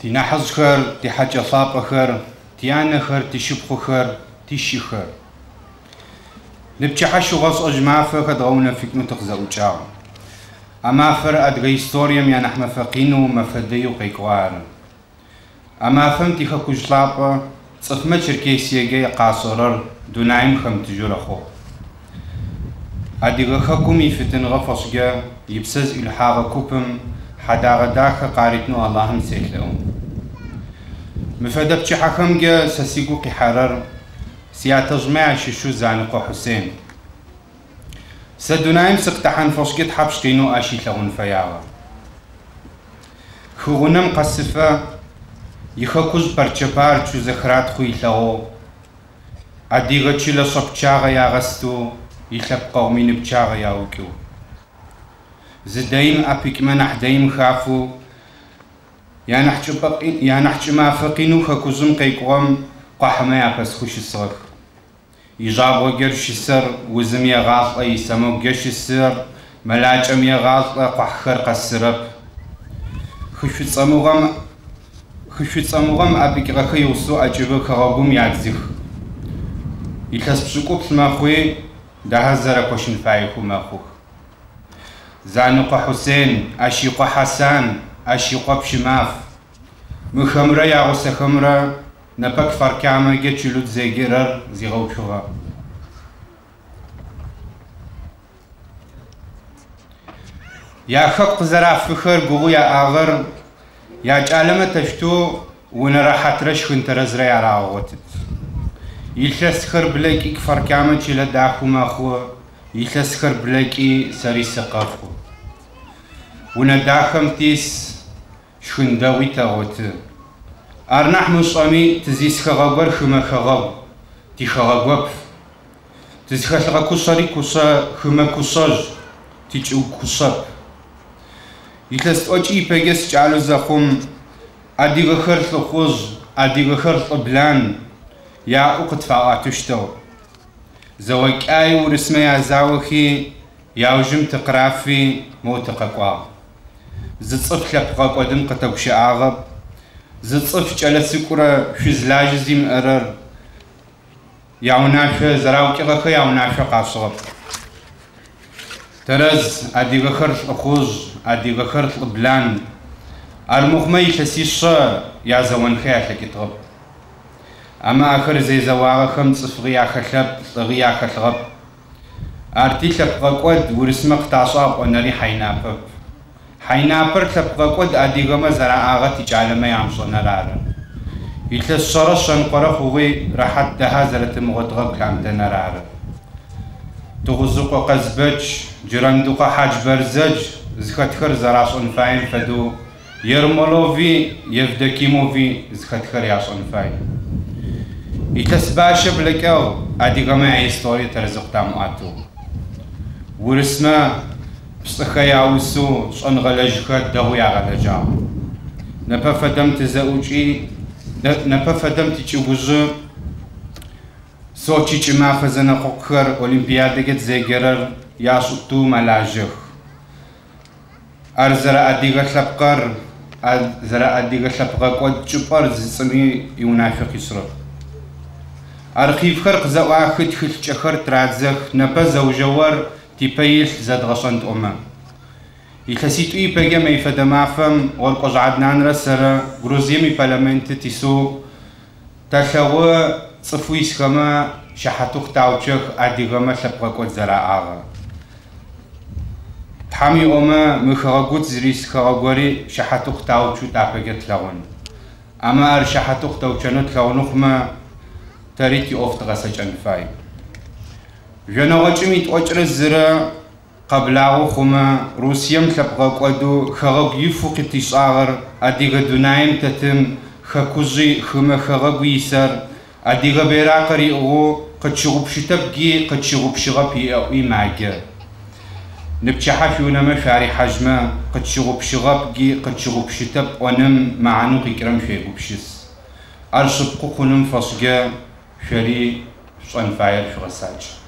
Тинахьыжъхэр, тихьэкӏэ лъапӏэхэр, тянэхэр, тишыпхъухэр, тишыхэр. Ныпчыхьэ шъыгъо-шӏэжь мафэ хэдгъэунэфыкӏынэу тыкъызэӏукӏагъ. А мафэр адыгэ историем ианахь мэфэ къинэу, мэфэ дэеу къекӏугъэ ары. А мафэм тихэкужъ лъапӏэ цӏыфмэ Черкесиекӏэ къашӏэрэр дунаим хэмытыжьэу рэхъугъ. Адыгэ хэкум ифитыныгъэ фэшӏкӏэ ипсэ зыӏуилъхьагъэ купым хьадагъэ дахэ къаритынэу Алахьым селъэӏу. Мы фэдэ пчыхьэхэмкӏэ сэ сигу къихьэрэр сятэжъмэ ащыщэу Занэкъо Хъусен. Сэ дунаим сыкъытэхьан фэшӏкӏэ тхьапш къинэу ащ илъэгъун фэягъэ. Хыгъунэм къэсыфэ ихэкужъ парчэ-парчэу зэхыратхъу илъэгъугъ. Адыгэ чылэ шъэ пчъагъэ ягъэстэу, илъэпкъэгъу мины пчъагъэ яукӏэу. Зы дэим ӏэпыкӏмэ нахь дэим хафэу, янахь чӏыпӏэ янахь кӏымафэ къинэу хэкужъым къекӏугъэм къуахьымэ япэсхэу щысыгъэх. Ижьабгъокӏэ щысыр узым егъалӏэ, исэмэгукӏэ щысыр мэлакӏэм егъалӏэ, къухьэхэр къэсырэп. Хы Шӏуцӏэ мыгъом Хы Шӏуцӏэ мыгъом ӏэпыкӏыгъэхэ игъусэу ӏэкӏыбы хэгъэгум ядзых. Илъэс пшӏыкӏуплӏ мэхъуи, дахэ зэрэкощын фаехэу мэхъух. Занэкъо Хъусен, ащ икъо Хьасан, ащ икъо Пщымаф. Мыхэмрэ ягъусэхэмрэ непэ Кфар-Камэкӏэ чылэу тызеджэрэр зигъэуцугъэ. Яхэку къызэрафыхэр гугъэу яӏагъэр якӏалэмэ тэшъутэу унэ рэхьатрэ шхын тэрэзрэ ярагъэгъотыт. Илъэсхэр блэкӏи Кфар-Камэ чылэ дахэу мэхъу, илъэсхэр блэкӏи сэри сыкъэхъу. Унэ дахэм тис, шхын дэгъуи тэгъоты. Ар нахь мышӏэми, тызис хэгъэгор хымэ хэгъэгу, тихэгъэгоп. Тызхэлъыгъэ кушъэри кушъэ хымэ кушъэжъ, тичӏыгу кушъэп. Илъэс тӏокӏи ипэкӏэ сыкӏалэу зэхъум, адыгэхэр лӏыхъужъ, адыгэхэр лӏыблан, яӏоу къытфаӏуатэщтыгъ. Зэокӏай урысмэ язаохи, яужым тыкъырафи, моу тыкъэкӏуагъ. Зы цӏыф лъэпкъ гъэкӏодым къытэгущыӏагъэп, зы цӏыф кӏэлэцӏыкӏурэ шъуз лажьэ зимыӏэрэр, Яунашъо зэраукӏыгъэхэ яунашъо къашӏыгъэп. Тэрэз, адыгэхэр лӏыхъужъ, адыгэхэр лӏыблан. Армыхъумэ илъэсишъэ язэонхэ ялъэкӏытыгъэп. Амэ ахэр зезэуагъэхэм цӏыфыгъи яхэлъэп, лӏыгъи яхэлъыгъэп. Арти лъэпкъгъэкӏод урысмэ къыташӏагъ пӏонэри хьайнапэп. Хьайнапэр лъэпкъгъэкӏод адыгэмэ зэраӏагъэ тикӏалэмэ ямышӏэнэр ары. Илъэс шъэрэ шъэныкъорэ хъугъи рэхьат дэхьа зэрэтымыгъотыгъэ гу лъамытэнэр ары. Тыгъужъыкъо Къазбэч, Джырандыкъо Хьаджбэрзэдж зыхэтхэр зэрашӏэн фаем фэдэу Ермолови, Евдокимови зыхэтхэр яшӏэн фай. Илъэс бащэ блэкӏыгъ адыгэмэ яисторие тэрэзэу къытамыӏуатэу. Урысмэ пцӏыхэ яусэу шӏэныгъэлэжьхэр дэгъоу ягъэлэжьагъ. Непэ фэдэм тызэӏукӏи, непэ фэдэм тичӏыгужъы Сочи кӏымафэ зэнэкъокъухэр Олимпиадэкӏэ тызеджэрэр яшӏытэу мэлажьэх. Ар зэрэадыгэ лъэпкъэр, ар зэрэадыгэ лъэпкъгъэкӏод чӏыпӏэр зы цӏыми иунашъо къишӏырэп. Архивхэр къызэӏуахы, тхылъкӏэхэр тырадзэх, непэ зэужэор типэ илъ зэдгъэшӏэн тӏомэ. Илъэситӏу ипэкӏэ мэй фэдэ мафэм Гъоркӏожъ Аднанрэ сэрэ Грузием ипарламенты тисэу Тэлъэгъу цӏыфэу исхэмэ шыхьатэу къытауцох адыгэмэ лъэпкъгъэкӏод зэраӏагъэ. Тхьэм иӏомэ, мы хэгъэгу тызэрис хэгъэгори шыхьатэу къытауцу тапэкӏэ тлъэгъун. Амэ ар шыхьатэу къытэуцонэу тлъэгъуны хъумэ, тэри тиӏоф дгъэцэкӏэн фай. Жъоныгъокӏым итӏокӏрэ зырэ Къэблагъэу хъумэ, Русием лъэпкъгъэкӏодэу хэгъэгу ифэу къытишӏагъэр адыгэ дунаим тэтым, хэкужъи, хымэ хэгъэгуи исэр, адыгэ бейракъыр иӏыгъэу къытщыгъупшытэпги къытщыгъупшыгъэп иӏэӏуи маджэ. Ныпчыхьэ шъуиунэмэ шъуарихьажьмэ, къытщыгъупшыгъэпги къытщыгъупшытэп пӏоным мэхьанэу къикӏырэм шъуегупшыс. Ар шъыпкъэу хъуным фэшӏкӏэ шъори шъушӏэн фаер шъугъэцакӏ.